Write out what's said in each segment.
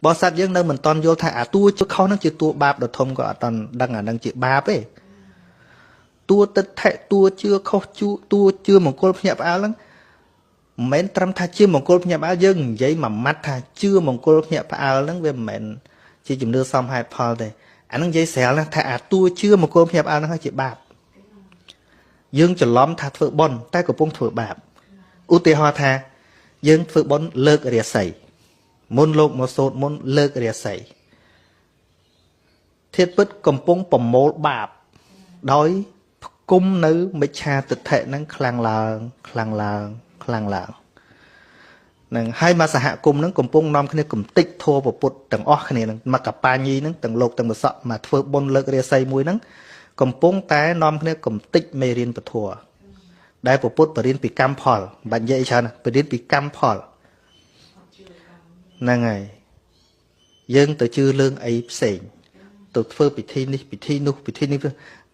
បរិស័ទយើងនៅមិនតន់យល់ថាអាតួជឿខុសហ្នឹងជាតួបាបដ៏ធំក៏អត់តន់ដឹងអាហ្នឹងជាបាបទេតួទិដ្ឋិតួជឿខុសជឿតួជឿមង្គលភ្ញាក់ផ្អើលហ្នឹងមិនមែនត្រឹមថាជាមង្គលភ្ញាក់ផ្អើលយើងនិយាយមួយម៉ាត់ថាជឿមង្គលភ្ញាក់ផ្អើលហ្នឹងវាមិនមែនជាជំនឿសមហេតុផលទេអាហ្នឹងនិយាយស្រាលណាស់ថាអាតួជឿមង្គលភ្ញាក់ផ្អើលហ្នឹងហើយជាបាបយើងច្រឡំថាធ្វើបុណ្យតែកំពុងធ្វើបាបឧទាហរណ៍ថាយើងធ្វើបុណ្យលើករាសីមុនលោកមកសូត្រមុនលើករាសីធាតុពិតកំពុងប្រមូលបាបដោយផ្គុំនៅមិច្ឆាទិដ្ឋិហ្នឹងខ្លាំងឡើងខ្លាំងឡើងខ្លាំងឡើងនឹងហើយមកសហគមន៍ហ្នឹងកំពុងនាំគ្នាកំតិចធัวពុទ្ធទាំងអស់គ្នាហ្នឹងមកកបាញីហ្នឹងទាំងលោកទាំងបសក់មកធ្វើបុណ្យលើករាសីមួយហ្នឹងកំពុងតែនាំគ្នាកំតិចមេរៀនពធដែលពុទ្ធបរៀនពីកម្មផលមិនបាច់និយាយច្រើនបរៀនពីកម្មផលហ្នឹងហើយយើងទៅជឿរឿងអីផ្សេងទៅធ្វើពិធីនេះពិធីនោះពិធីនេះ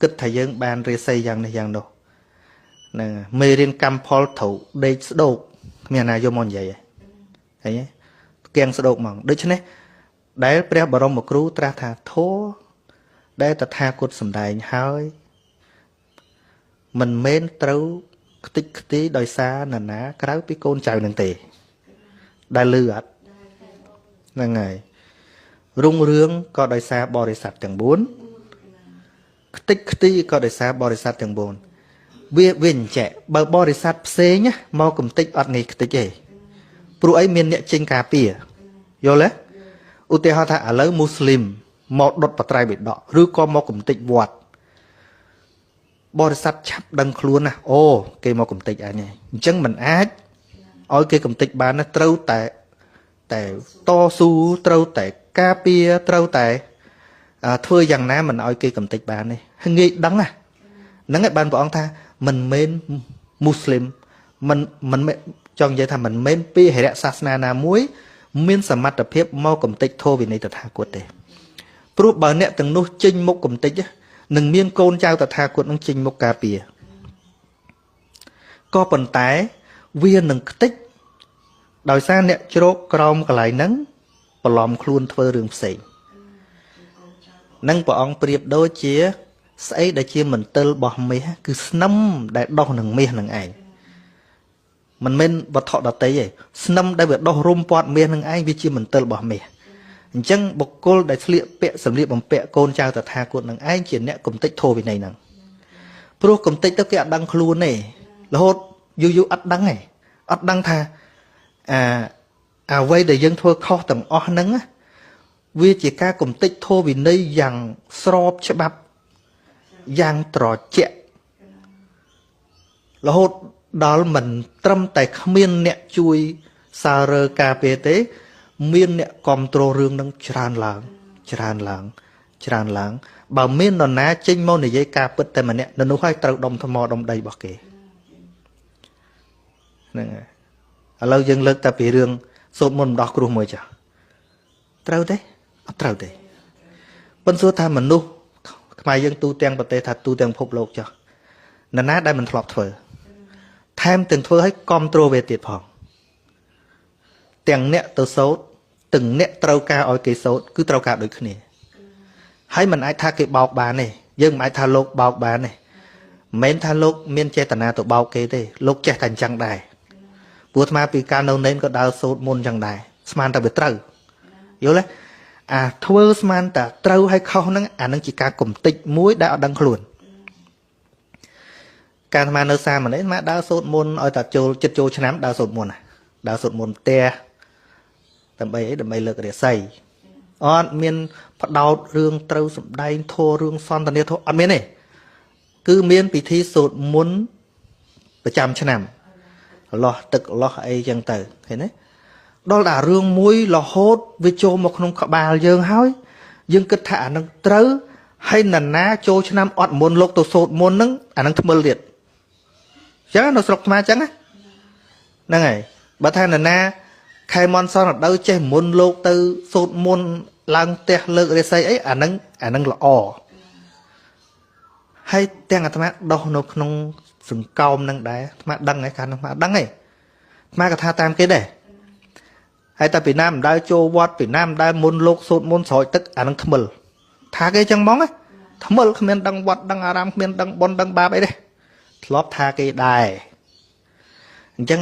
គិតថាយើងបានរាសីយ៉ាងនេះយ៉ាងនោះហ្នឹងមេរៀនកម្មផលត្រូវដេកស្ដោកគ្មានណាយកមកនិយាយទេឃើញទេគៀងស្ដោកហ្មងដូច្នេះដែលព្រះបរមគ្រូត្រាស់ថាធម៌ដែលតថាគតសម្ដែងហើយមិនមែនត្រូវខ្ទេចខ្ទីដោយសារនរណាក្រៅពីកូនចៅនឹងទេដែលលឺអត់ហ្នឹងហើយរុងរឿងក៏ដោយសារបរិស័ទទាំង4ខ្ទេចខ្ទីក៏ដោយសារបរិស័ទទាំង4វាអញ្ចឹងបើបរិស័ទផ្សេងមកកំតិចអត់ងាយខ្ទេចទេព្រោះអីមានអ្នកចេញការពារយល់ទេឧទាហរណ៍ថាឥឡូវមូស្លីមមកដុតបត្រៃបិដកឬក៏មកកំតិចវត្តបរិស័ទឆាប់ដឹងខ្លួនណាអូគេមកកំតិចអញហើយអញ្ចឹងមិនអាចឲ្យគេកំតិចបានណាត្រូវតែតស៊ូត្រូវតែការពារត្រូវតែធ្វើយ៉ាងណាមិនឲ្យគេកំតិចបានទេងាយដឹងណាហ្នឹងឯងបានព្រះអង្គថាមិនមែនមូស្លីមមិនចង់និយាយថាមិនមែនពីហិរៈសាសនាណាមួយមានសមត្ថភាពមកកំតិចធម៌វិន័យតថាគតទេព្រោះបើអ្នកទាំងនោះចេញមុខកំតិចនឹងមានកូនចៅតថាគតនឹងចេញមុខការពារក៏ប៉ុន្តែវានឹងខ្ទេចដោយសារអ្នកជ្រកក្រោមកន្លែងហ្នឹងបន្លំខ្លួនធ្វើរឿងផ្សេងនឹងព្រះអង្គប្រៀបដូចជាស្អីដែលជាមន្ទិលរបស់មាសគឺស្នឹមដែលដោះនឹងមាសនឹងឯងមិនមែនវត្ថុដទៃទេស្នឹមដែលវាដោះរុំព័ទ្ធមាសនឹងឯងវាជាមន្ទិលរបស់មាសអញ្ចឹងបុគ្គលដែលស្លៀកពាក់សម្លៀកបំពាក់កូនចៅតថាគតនឹងឯងជាអ្នកកំតិចធម៌វិន័យហ្នឹងព្រោះកំតិចទៅគេអត់ដឹងខ្លួនទេរហូតយូរយូរអត់ដឹងទេអត់ដឹងថាអ្វីដែលយើងធ្វើខុសទាំងអស់ហ្នឹងវាជាការកំតិចធម៌វិន័យយ៉ាងស្របច្បាប់យ៉ាងត្រជាក់រហូតដល់មិនត្រឹមតែគ្មានអ្នកជួយសាររើការពារទេមានអ្នកគ្រប់គ្រងរឿងនឹងច្រើនឡើងច្រើនឡើងច្រើនឡើងបើមាននរណាចេញមកនិយាយការពិតតែម្នាក់នៅនោះហើយត្រូវដុំថ្មដុំដីរបស់គេហ្នឹងហើយឥឡូវយើងលើកតែពីរឿងសូត្រមន្តម្ដោះគ្រោះមួយចាស់ត្រូវទេអត់ត្រូវទេប៉ុន្តែសួរថាមនុស្សខ្មែរយើងទូទាំងប្រទេសថាទូទាំងពិភពលោកចាស់នរណាដែលមិនធ្លាប់ធ្វើថែមទាំងធ្វើឲ្យគ្រប់គ្រងវាទៀតផងទាំងអ្នកទៅសូត្រទាំងអ្នកត្រូវការឲ្យគេសូត្រគឺត្រូវការដូចគ្នាហើយមិនអាចថាគេបោកបានទេយើងមិនអាចថាលោកបោកបានទេមិនមែនថាលោកមានចេតនាទៅបោកគេទេលោកចេះតែអញ្ចឹងដែរព្រោះអាត្មាពីកាលនៅនេនក៏ដើរសូត្រមុនអញ្ចឹងដែរស្មានតែវាត្រូវយល់ទេអាធ្វើស្មានតែត្រូវហើយខុសហ្នឹងអានឹងជាការកំតិចមួយដែលអត់ដឹងខ្លួនកាលអាត្មានៅសាមណេរអាត្មាដើរសូត្រមុនឲ្យតែចូលចិត្តចូលឆ្នាំដើរសូត្រមុនដើរសូត្រមុនផ្ទះដើម្បីអីដើម្បីលើករាសីអត់មានបដោតរឿងត្រូវសម្ដែងធម៌រឿងសន្តានាធម៌អត់មានទេគឺមានពិធីសូត្រមន្តប្រចាំឆ្នាំលាស់ទឹកលាស់អីចឹងទៅឃើញទេដល់តែរឿងមួយរហូតវាចូលមកក្នុងក្បាលយើងហើយយើងគិតថាអានឹងត្រូវហើយនរណាចូលឆ្នាំអត់មុនលោកទៅសូត្រមន្តហ្នឹងអានឹងថ្មិលទៀតចឹងនៅស្រុកថ្មចឹងហ្នឹងហើយបើថានរណាខែមនសនរដូវចេះមុនលោកទៅសូត្រមន្តឡើងផ្ទះលើករាសីអីអានឹងល្អហើយទាំងអាត្មាដោះនៅក្នុងសង្កោមនឹងដែរអាត្មាដឹងហើយកាលនោះអាត្មាដឹងហើយអាត្មាក៏ថាតាមគេដែរ ហើយតែពីណាមិនដើរចូលវត្តពីណាមិនដើរមុនលោកសូត្រមុនស្រោចទឹកអានឹងថ្មិលថាគេចឹងហ្មងថ្មិលគ្មានដឹងវត្តដឹងអារាមគ្មានដឹងបុណ្យដឹងបាបអីទេធ្លាប់ថាគេដែរអញ្ចឹង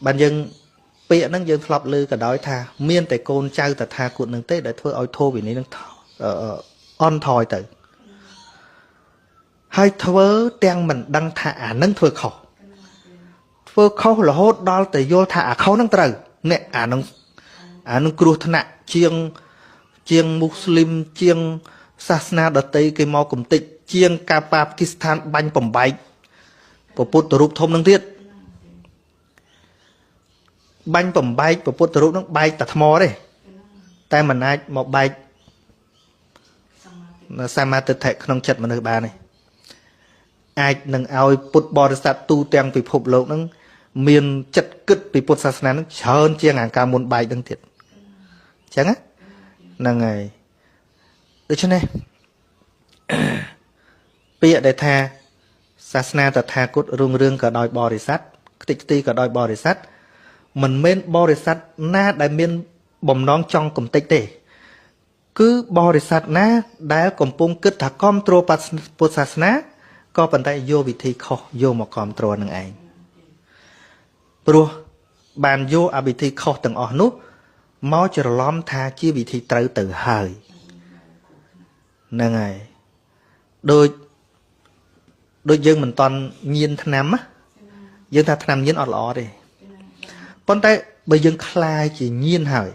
បានយើងពាក្យហ្នឹងយើងធ្លាប់លើក៏ដោយថាមានតែកូនចៅតថាគតនឹងទេដែលធ្វើឲ្យធម៌វិន័យនឹងអន់ថយទៅហើយធ្វើទាំងមិនដឹងថាអានឹងធ្វើខុសធ្វើខុសរហូតដល់តែយល់ថាអាខុសនឹងត្រូវអ្នកអានឹងគ្រោះថ្នាក់ជាងមូស្លីមជាងសាសនាដទៃគេមកកំតិចជាងការប៉ាគីស្ថានបាញ់បំបែកពុទ្ធរូបធំនឹងទៀតបាញ់បំបែកពុទ្ធរូបនឹងបែកតែថ្មទេតែមិនអាចមកបែកសមាទិដ្ឋិក្នុងចិត្តមនុស្សបានទេអាចនឹងឲ្យពុទ្ធបរិស័ទទូទាំងពិភពលោកនឹងមានចិត្តគិតពីពុទ្ធសាសនានឹងច្រើនជាងអាការមុនបែកនឹងទៀតអញ្ចឹងហ្នឹងហើយដូច្នេះពាក្យដែលថាសាសនាតថាគតរុងរឿងក៏ដោយបរិស័ទខ្ទេចខ្ទីក៏ដោយបរិស័ទមិនមែនបរិស័ទណាដែលមានបំណងចង់កំទេចទេគឺបរិស័ទណាដែលកំពុងគិតថាគាំទ្រពុទ្ធសាសនាក៏ប៉ុន្តែយកវិធីខុសយកមកគាំទ្រនឹងឯងព្រោះបានយកអវិធីខុសទាំងអស់នោះមកច្រឡំថាជាវិធីត្រូវទៅហើយហ្នឹងហើយដូចយើងមិនតន់ញៀនថ្នាំយើងថាថ្នាំញៀនអត់ល្អទេប៉ុន្តែបើយើងខ្លាយជាញៀនហើយ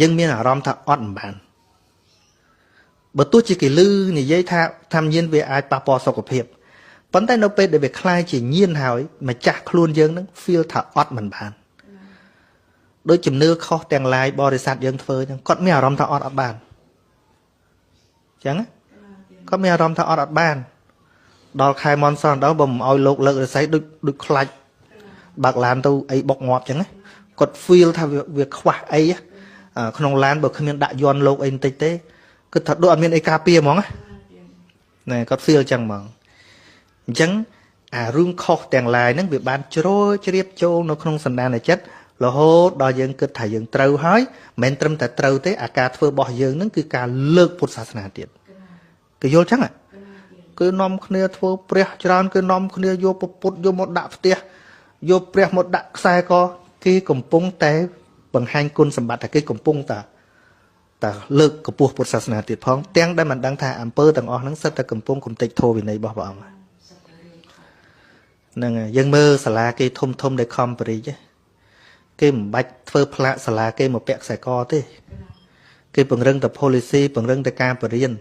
យើងមានអារម្មណ៍ថាអត់មិនបានបើទោះជាគេលឺនិយាយថាថ្នាំញៀនវាអាចប៉ះពាល់សុខភាពប៉ុន្តែនៅពេលដែលវាខ្លាយជាញៀនហើយម្ចាស់ខ្លួនយើងនឹង feel ថាអត់មិនបានដូចជំនឿខុសទាំងឡាយបរិស័ទយើងធ្វើចឹងគាត់មានអារម្មណ៍ថាអត់បានចឹងគាត់មានអារម្មណ៍ថាអត់បានដល់ខែមនសនដល់បើមិនឲ្យលោកលើករស័យដូចខ្លាច់បើកឡានទៅអីបុកងាប់ចឹងគាត់ feel ថាវាខ្វះអីក្នុងឡានបើគ្មានដាក់យន់លោកអីបន្តិចទេគឺថាដូចអត់មានអីការពារហ្មងណាគាត់ feel ចឹងហ្មងអញ្ចឹងអារឿងខុសទាំងឡាយហ្នឹងវាបានជ្រុលជ្រាបចូលនៅក្នុងសន្តានចិត្តរហូតដល់យើងគិតថាយើងត្រូវហើយមិនមែនត្រឹមតែត្រូវទេអាការធ្វើរបស់យើងហ្នឹងគឺការលើកពុទ្ធសាសនាទៀតគេយល់ចឹងគឺនាំគ្នាធ្វើព្រះច្រើនគឺនាំគ្នាយកពុទ្ធយកមកដាក់ផ្ទះយកព្រះមកដាក់ខ្សែកគេកំពុងតែបង្ហាញគុណសម្បត្តិថាគេកំពុងតែលើកកម្ពស់ពុទ្ធសាសនាទៀតផងទាំងដែលមិនដឹងថាអំពើទាំងអស់ហ្នឹងសិតតែកំពុងកំទេចធម៌វិន័យរបស់ព្រះអង្គហ្នឹងហើយយើងមើលសាលាគេធំធំដែលខំបរិយគេមិនបាច់ធ្វើផ្លាកសាលាគេមកពាក់ខ្សែកទេគេពង្រឹងតែ policy ពង្រឹងតែការបរៀន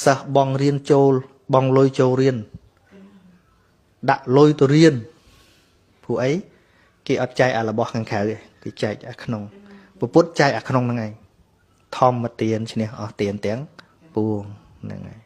សិស្សបងរៀនចូលបងលុយចូលរៀនដាក់លុយទៅរៀនព្រោះអីគេអត់ចែកអារបស់ខាងក្រៅទេគេចែកអាក្នុងពុទ្ធចែកអាក្នុងហ្នឹងឯងធម្មទានឈ្នះអស់ទានទាំងពួងហ្នឹងហើយ។